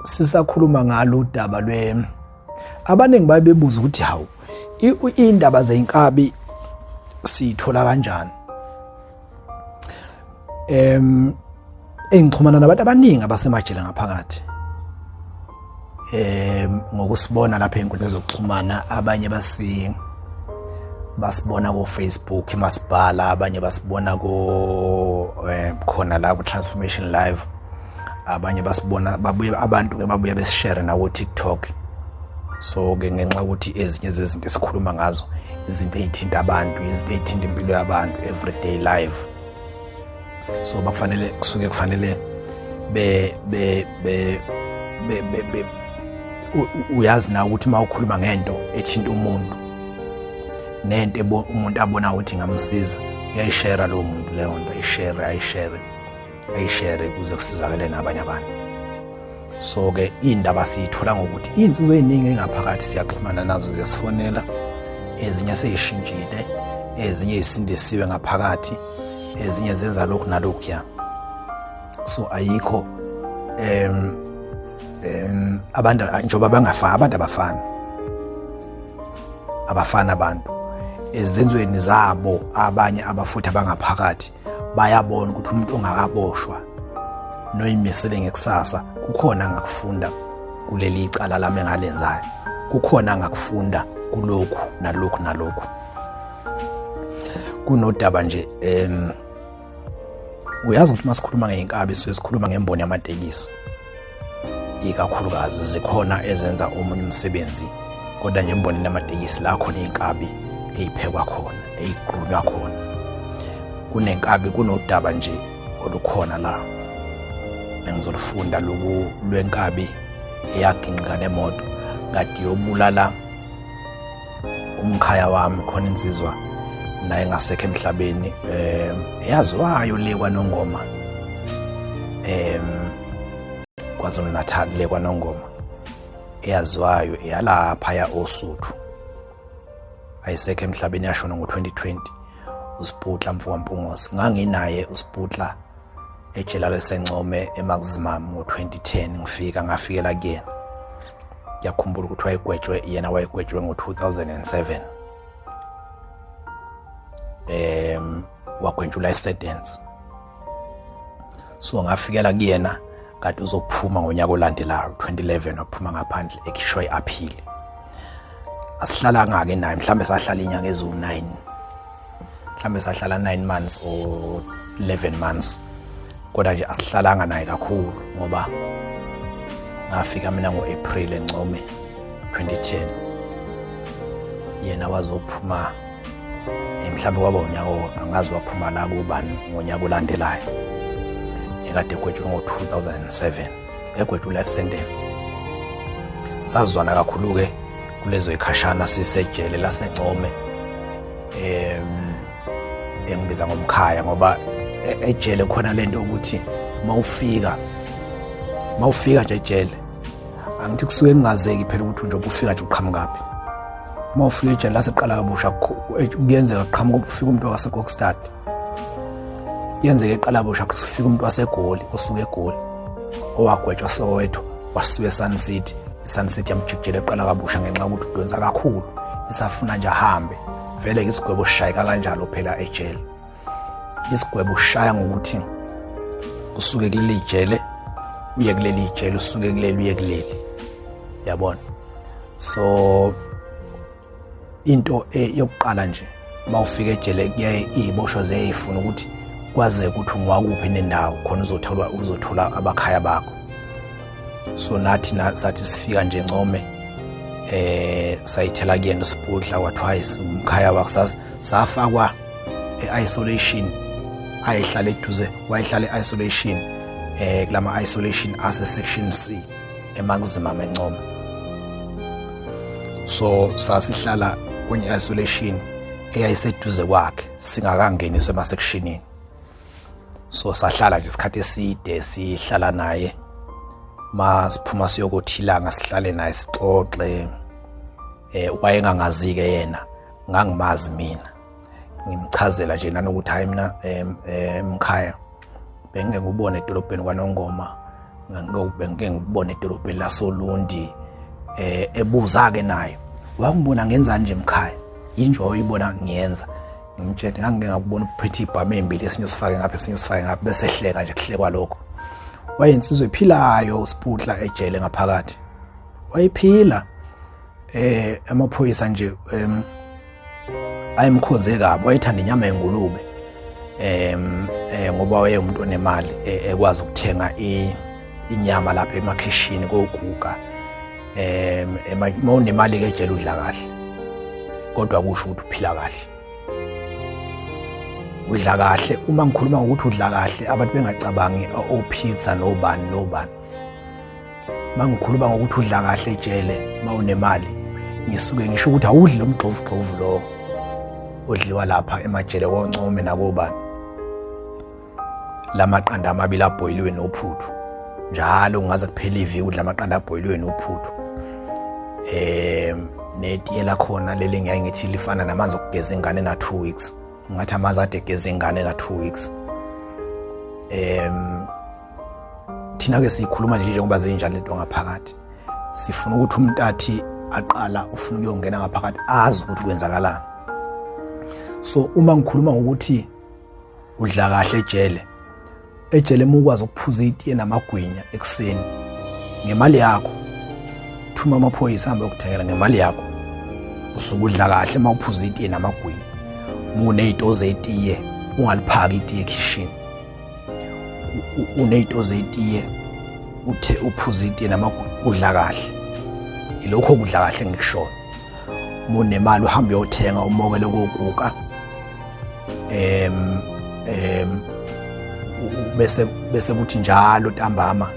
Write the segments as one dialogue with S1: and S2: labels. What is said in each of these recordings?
S1: Sisakhuluma ngalo udaba lwe abaningi baye bebuza ukuthi hawu, indaba zeyinkabi siyithola kanjani? Engixhumana nabantu abaningi abasemajele ngaphakathi ngokusibona lapha ey'nkundleni zokuxhumana. Abanye basibona ko-Facebook masibhala, abanye basibona ko khona la ku-Transformation Live, abanye basibona babuye, abantu ke babuye besishare nawo TikTok. So ke ngenxa ukuthi ezinye zezinto esikhuluma ngazo izinto ezithinta abantu, izinto ezithinta impilo yabantu, everyday life, so bakufanele kusuke kufanele be be be be be uyazi na ukuthi uma ukhuluma ngento ethinta umuntu nento umuntu abona ukuthi ingamsiza, uyayishare lowo muntu leyo nto, ayishare, ayishare, ayishare ukuze kusizakale nabanye abantu. So ke indaba siyithola ngokuthi iy'nsizwa ey'ningi engaphakathi siyaxhumana nazo, ziyasifonela, ezinye seyishintshile, ezinye y'sindisiwe ngaphakathi, ezinye zenza lokhu nalokhuya. So ayikho abantu njengoba bangafani, abantu abafani, abafani abantu ezenzweni zabo. Abanye abafuthi abangaphakathi bayabona ukuthi umuntu ongakaboshwa noyimisele ngekusasa kukhona angakufunda kuleli icala lami engalenzayo, kukhona angakufunda kulokhu nalokhu nalokhu. Kunodaba nje, uyazi ukuthi masikhuluma ngey'nkabi sisuke sikhuluma ngemboni yamatekisi ikakhulukazi. Zikhona ezenza omunye umsebenzi, kodwa nje embonini yamatekisi la khona iy'nkabi ey'phekwa khona, ey'grunywa khona, kunenkabi. Kunodaba nje olukhona la engizolufunda loku lwenkabi eyaginqika nemoto kade yobulala umkhaya wami. Khona insizwa naye ngasekho emhlabeni, eyaziwayo le kwaNongoma, KwaZulu Natal, le kwaNongoma, eyaziwayo eyalapha ya oSuthu, ayisekho emhlabeni, yashona ngo-2020, uSiputla mfo waMpungose. Nganginaye uSiputla ejele laseNcome eMaximum ngo-2010. Ngifika ngafikela kuyena. Ngiyakhumbula ukuthi wayegwetshwe, yena wayegwetshwe ngo-2007, wagwetshwa life sentence. So ngafikela kuyena kade uzophuma ngonyaka olandelayo, 2011, waphuma ngaphandle ekhishwa i-appeal. Asihlalanga-ke naye, mhlawumbe sahlala inyanga eziwu-9, mhlawumbe sahlala 9 months or 11 months, kodwa nje asihlalanga naye kakhulu ngoba ngafika mina ngo-April eNcome 2010, yena wazophuma mhlawumbe kwaba unyaka owodwa, ngazi waphuma la kubani ngonyaka olandelayo. Ekade egwetshwe ngo-2007, egwetshwe life sentence. Sazwana kakhulu-ke kulezo yikhashana sisejele laseNcome, engibiza ngomkhaya ngoba ejele khona lento ukuthi mawufika nje ejele, angithi kusuke kungazeki phela ukuthi nje ufika nje uqhamukaphi. Uma ufika ejele laseqala kabusha, kuyenzeka kuqhamuka ufika umuntu waseKokstad, kuyenzeka eqala busha kufika umuntu waseGoli osuka eGoli owagwetshwa Soweto wasuka eSun City, iSun City yamjikijela eqala kabusha ngenxa yokuthi udonsa kakhulu, isafuna nje ahambe. Vele isigwebo sishayeka kanjalo phela ejele, isigwebo ushaya ngokuthi usuke kuleli jele uye kuleli jele, usuke kuleli uye kuleli, yabona. So into yokuqala nje mawufika ejele, kuyaye iziboshwa ziyayifuna ukuthi kwaze ukuthi ungwakuphi nendawo khona uzothola uzothola abakhaya bakho. So nathi sathi sifika nje Ncome, sayithela kuyena uSipudla, kwathiwa umkhaya wakho. Safakwa e-isolation, ayehlala eduze, wayehlala e-isolation, kulama isolation ase section C eMaximum eNcome. So sasihlala kwenye isolation eyayiseduze kwakhe singakangeniswa emasekshinini. So sahlala nje isikhathi eside sihlala naye, masiphuma siyokothilanga sihlale naye sixoxe. Wayengangazi ke yena, ngangimazi mina, ngimchazela nje nanokuthi hayi, mina mkhaya bengike ngubone edolobheni kwaNongoma. Ngike ngikubone edolobheni lasoLundi, ebuza ke naye, wangibona ngenzani nje mkhaya, yinje wayibona ngiyenza. Ngimtshele ngangike ngakubona uphethe ibhamu embili, esinye usifake ngapha, esinye usifake ngapha, bese ehleka nje, kuhlekwa lokho. Wayeyinsizwa ephilayo uSiputla ejele ngaphakathi, wayephila. Amaphoyisa nje ayemkhonze kabi, wayethanda inyama yengulube, ngoba wayemuntu onemali, ekwazi ukuthenga inyama lapha emakhishini kokuka. Mawunemali ke ejele udla kahle, kodwa kusho ukuthi uphila kahle, udla kahle. Uma ngikhuluma ngokuthi udla kahle, abantu bengacabangi opizza nobani nobani. Mangikhuluma ngokuthi udla kahle ejele mawunemali, ngisuke ngisho ukuthi awudli lo mgxovugxovu lo odliwa lapha emajele koNcome nakobani, lamaqanda amabili abhoyiliwe nophuthu njalo, kungaze kuphela iviki udla amaqanda abhoyiliwe nophuthu, netiye lakhona leli ngiyaye ngithi lifana namanzi okugeza ingane na 2 weeks, ngathi amanzi ade egeza ingane na 2 weeks. Thina ke sikhuluma nje njengoba zinjalo izinto ngaphakathi, sifuna ukuthi umuntu athi aqala ufuna ukuyongena ngaphakathi azi ukuthi kwenzakalani. So uma ngikhuluma ngokuthi udla kahle ejele, ejele uma ukwazi ukuphuza itiye namagwinya ekuseni ngemali yakho, thuma amaphoyisa ahambe yokuthengela ngemali yakho, usuke udla kahle uma uphuza itiye namagwinya. Uma uney'to zetiye, ungaliphaki itiye ekhishini, uney'to zetiye, uthe uphuza itiye namagwinya, udla kahle. Ilokho kudla kahle engikushoyo. Uma unemali uhambe uyothenga umokele kokuka, em em bese kuthi njalo ntambama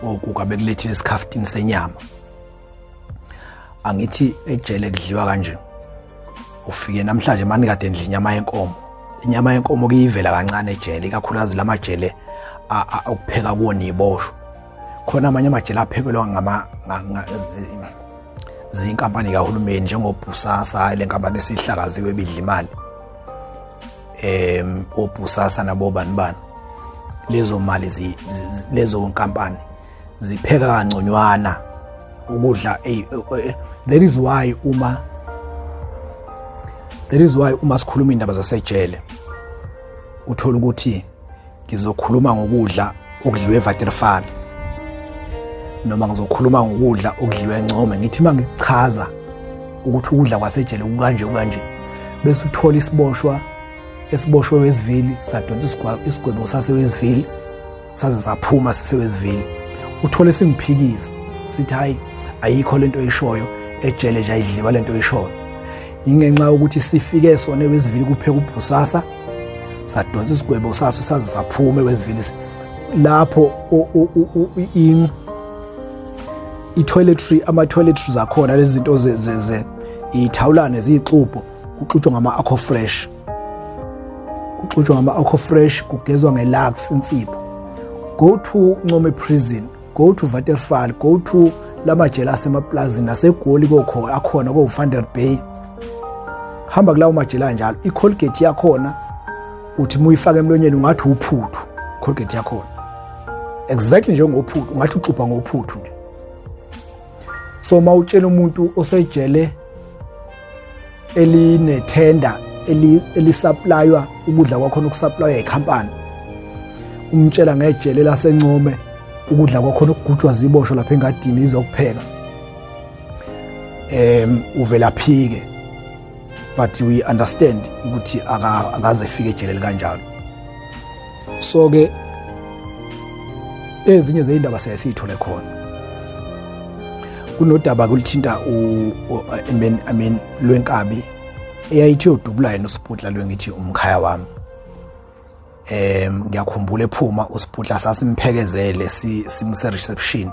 S1: okuka bekulethile isikhaftini senyama. Angithi ejele kudliwa kanje, ufike namhlanje mani kade ndidla inyama yenkomo. Inyama yenkomo kuyivela kancane ejele, ikakhulukazi lamajele okupheka kuwona iboshwa. Khona amanye amajele aphekelwa ngama zinkampani kahulumeni njengoBhusasa, le nkampani esihlakaziwe ebidla imali, oBhusasa nabo bani bani, lezo mali lezo nkampani zipheka kangconywana ukudla. That is why uma sikhuluma indaba zasejele, uthola ukuthi ngizokhuluma ngokudla okudliwe eVaterfall noma ngizokhuluma ngokudla okudliwe eNcome. Ngithi uma ngikuchaza ukuthi ukudla kwasejele kukanje kukanje, bese uthola isiboshwa esiboshwe Westville, sadonsa isigwebo saseWestville, saze saphuma siseWestville, uthole singiphikisa sithi hayi, ayikho lento oyishoyo, ejele nje ayidliwa lento oyishoyo. Ingenxa yokuthi sifike sona eWestville kupheka uBhusasa, sadonsa isigwebo saso saze saphuma eWestville. Lapho i-toiletry, ama-toiletries akhona, lezi zinto ze iy'thawulane ziyixubho, kuxutshwa ngama-Aqua Fresh, kuxutshwa ngama-Aqua Fresh, kugezwa nge-Lux insipho. Go to Ncome Prison, go to Waterfall, go to lamajele asemaplazini naseGoli kokho akhona ko-Van der Bay, hamba kulawo majele anjalo. I-Colgate yakhona uthi uma uyifaka emlonyeni ungathi uphuthu, Colgate yakhona exactly njengophuthu, ungathi uxubha ngophuthu nje. So uma utshela umuntu osejele elinethenda elisuplaywa ukudla kwakhona, ukusuplaywa ikhampani, umtshela ngejele laseNcome ukudla kwakhona okugujwa ziboshwa lapha engadini izokupheka, uvela phike. But we understand ukuthi akaze efike ejele kanjalo. So ke ezinye zeyindaba siyaye siyithole khona. Kunodaba kulithinta I mean lwenkabi eyayithi yodubula yena uSiputla, lwengithi umkhaya wami. Ngiyakhumbula ephuma uSiputla, sasimphekezele, simse reception,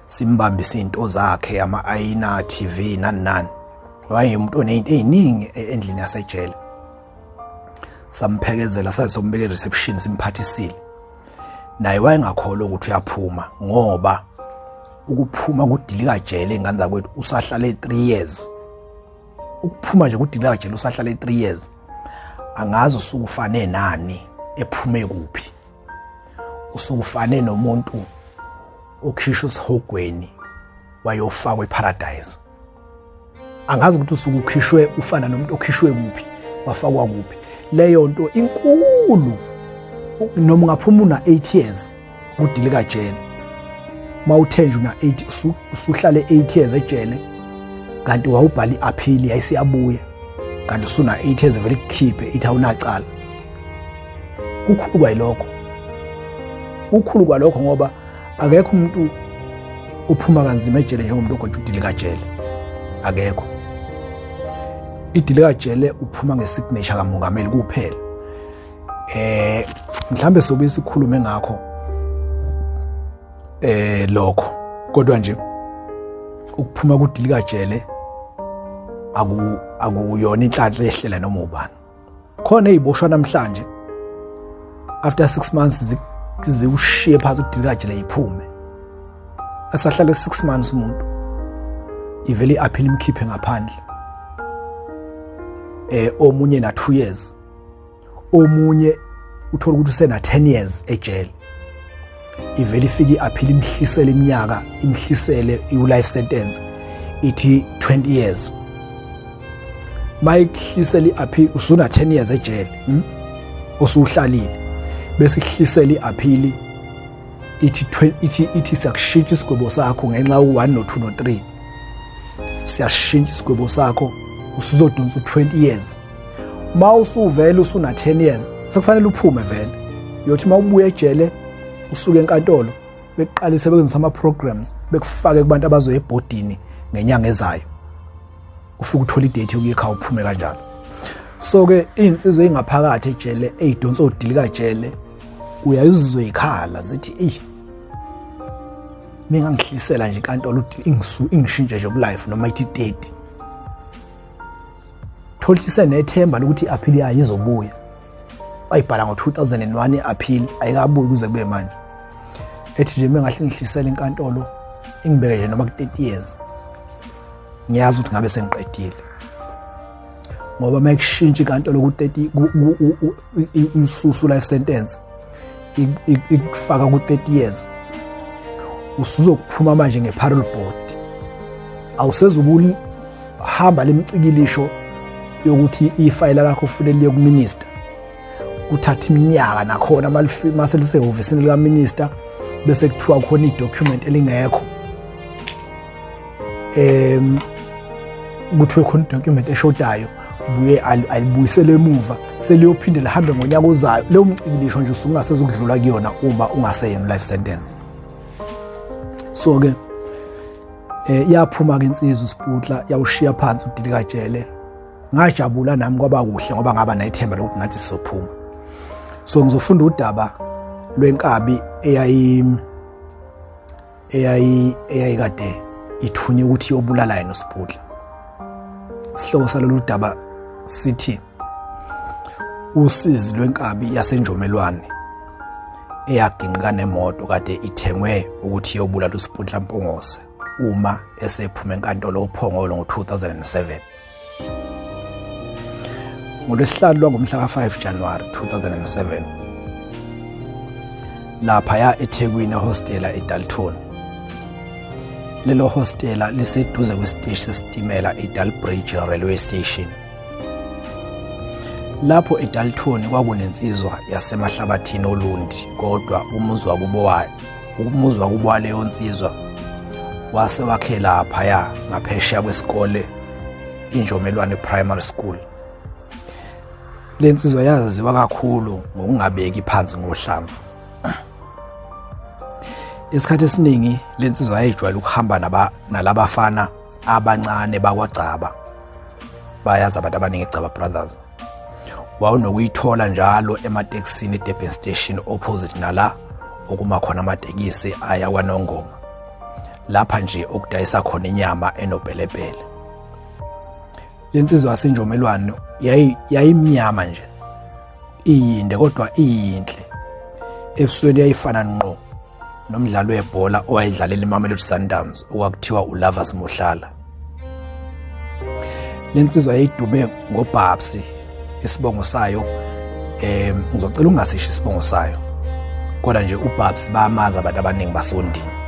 S1: simbambise izinto zakhe, ama ayina, TV, nani nani. Wayemuntu onezinto eziningi endlini yasejele. Samphekezela saze sombeka reception, simphathisile. Naye wayengakholwa ukuthi uyaphuma, ngoba ukuphuma kudilika jele, ingane zakwethu, usahlale 3 years. Ukuphuma nje kudilika jele usahlale 3 years, angazi usuke ufane nani, ephume kuphi. Usukufane nomuntu okhishwa esihogweni wayofakwa eparadise. Angazi ukuthi usuke ukhishwe ufana nomuntu okhishwe kuphi wafakwa kuphi. Leyo nto inkulu, noma ungaphuma una 8 years kudilika jele, mawuthenje una 8 usuhlale 8 years ejele, kanti wawubhala i-appeal yayisiyabuya, kanti usuna 8 years vele kukhiphe ithi awunacala. Kukhulu kwayilokho, kukhulu kwalokho, ngoba akekho umuntu uphuma kanzima ejele njengomuntu ogwetshwa udilika jele. Akekho. Idilika jele uphuma ngesignature kamongameli kuphela. Mhlambe sobe sikhulume ngakho lokho, kodwa nje ukuphuma kudilika jele akuyona inhlanhla ehlela noma ubani. Khona eziboshwa namhlanje after 6 months ziwushiye phansi udilika jele iphume, asahlale 6 months umuntu ivele i-appeal imkhiphe ngaphandle. Omunye na 2 years, omunye uthola ukuthi usena 10 years ejele, ivele ifike i-appeal imhlisele iminyaka, imhlisele i-life sentence, ithi 20 years. Mayikuhlisela i-appeal usuna 10 years ejele, osuhlalile, bese ihlisela i-appeal ithi siyakushintsha isigwebo sakho ngenxa u1 no2 no3, siyashintsha isigwebo sakho, usuzodonsa u20 years. Mawusuvele usuna 10 years sekufanele uphume vele, uyothi mawubuya ejele usuke enkantolo bekuqalise bekwenzisa ama programs, bekufake kubantu abazoya ebhodini ngenyanga ezayo, ufike uthola idate yokuya ekhaya uphume kanjalo. So ke izinsizwa ezingaphakathi ejele ezidonsa odilika jele uyayizwe ikhala zithi ey, mina ngihlisela nje inkantolo ingishintshe nje kulife noma ithi 30. Tholise nethemba lokuthi i-appeal yayo izobuya. Wayibhala ngo-2001 i-appeal, ayikabuyi kuze kube manje. Ethi nje mengahle ngihlisela inkantolo ingibeke nje noma ku-30 years, ngiyazi ukuthi ngabe sengiqedile, ngoba uma kushintsha inkantolo ku-30 isusu life sentence ikufaka ku-30 years, usuzokuphuma manje nge-parole board, awusezukuhamba lemcikilisho yokuthi ifayela lakho kufanele liye kuminister, kuthatha iminyaka nakhona mase lisehhovisini likaminister, bese kuthiwa khona idocument elingekho, kuthiwe khona idocument eshodayo, buye alibuyisele emuva, seliyophinde lihambe ngonyaka ozayo. Leyo mcikilisho nje usungasezukudlula kuyona uma ungaseyena life sentence. So ke yaphuma ke insizwa uSiputla, yawushiya phansi udilika jele. Ngajabula nami, kwaba kuhle ngoba ngaba nethemba lokuthi nathi sizophuma. So ngizofunda udaba lwenkabi eyayi eyayi eyayikade ithunye ukuthi iyobulala yena uSiputla. Isihloko salolu daba sithi usizi lwenkabi yaseNjomelwane eyaginqika nemoto kade ithengwe ukuthi iyobulala uSiputla Mpungose uma esephuma enkantolo uPhongolo ngo-2007. NgoLwesihlanu lwangomhla ka-5 January 2007, laphaya eThekwini ehostela eDalton. Lelo hostela liseduze kwesiteshi sesitimela iDalbridge Railway Station. Lapho eDalton kwakunensizwa yasemahlabathini oLundi, kodwa umuzi wakubo wayo, umuzi wakubo waleyo nsizwa wase wakhe laphaya ngaphesheya kwesikole iNjomelwane Primary School. Le nsizwa yaziwa kakhulu ngokungabeki phansi ngohlamvu. Isikhathi esiningi le nsizwa yayijwayele ukuhamba nalabafana abancane bakwaGcaba. Bayazi abantu abaningi iGcaba Brothers. Wawunokuyithola njalo ematekisini eDurban Station opposite nala okuma khona amatekisi aya kwaNongoma, lapha nje okudayisa khona inyama enopelepele. Le nsizwa yaseNjomelwane yayimnyama nje, iyinde kodwa iyinhle. Ebusweni yayifana ngqo nomdlali webhola owayedlalela iMamelodi Sundowns okwakuthiwa uLovers Mohlala. Le nsizwa yayidume ngoBabsy, isibongo sayo ngizocela ungasisho isibongo sayo. Kodwa nje uBabs bamazi abantu abaningi basondini.